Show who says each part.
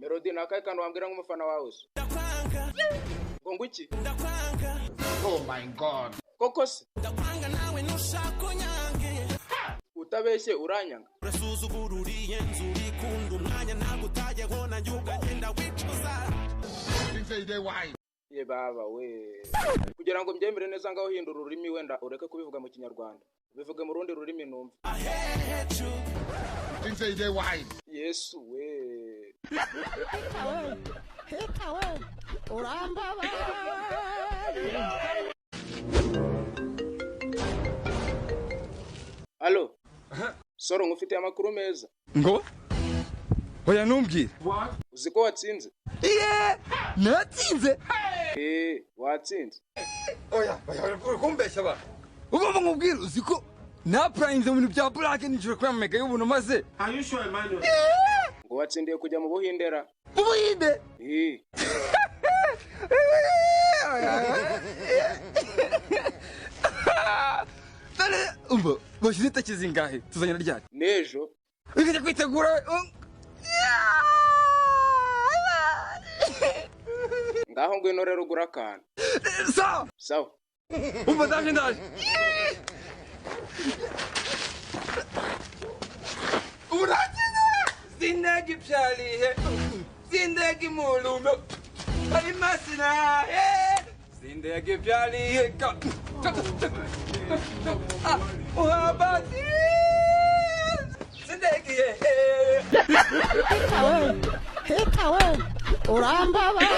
Speaker 1: Melody, ni akahe kantu wambwira nk'umufana wawe se?
Speaker 2: Ndakwanga.
Speaker 1: Ngo iki?
Speaker 2: Ndakwanga.
Speaker 3: Oh my God.
Speaker 1: Koko se?
Speaker 2: Ndakwanga, nawe ntushaka unyange.
Speaker 1: Utabeshye, uranyanga?
Speaker 2: Urasuzugura, uriye nzu, urikunda umwanya, ntabwo utajyaho nanjye ukagenda wicuza.
Speaker 3: Think say they wise.
Speaker 1: Ye baba we, kugira ngo mbyemere neza, ngaho hindura ururimi, wenda ureke kubivuga mu Kinyarwanda, ubivuge mu rundi rurimi numve.
Speaker 2: I hate you.
Speaker 3: Think say they wise.
Speaker 1: Yesu we!
Speaker 4: Heka we, urambabaye.
Speaker 1: Alo Soro, ngufitiye amakuru meza.
Speaker 5: Ngo oya, ntumbwire.
Speaker 1: Uzi ko watsinze?
Speaker 5: Iye, natsinze?
Speaker 1: Eh, watsinze.
Speaker 5: Oya oya, uri kumbeshya ba. Ugomba nkubwire, uzi ko napurayinze mu bintu bya burake, ninjira kuri mega y'ubuntu maze
Speaker 1: Ngo watsindiye kujya mu Buhindera.
Speaker 5: Mu Buhinde?
Speaker 1: Eh.
Speaker 5: Dore umva, bashyize itaki zingahe? Tuzanye ryari?
Speaker 1: N'ejo.
Speaker 5: Ukajya kwitegura.
Speaker 1: Ngaho ngwino rero ugura akantu.
Speaker 5: Sawa.
Speaker 1: Sawa.
Speaker 5: Umva, ndaje, ndaje. Urakize. Sindagi pyalihe, sindagi mulume alimasinahe, sindagi pyalihe ka uhabati sindagi.
Speaker 4: Heka we, heka we, urambabaye.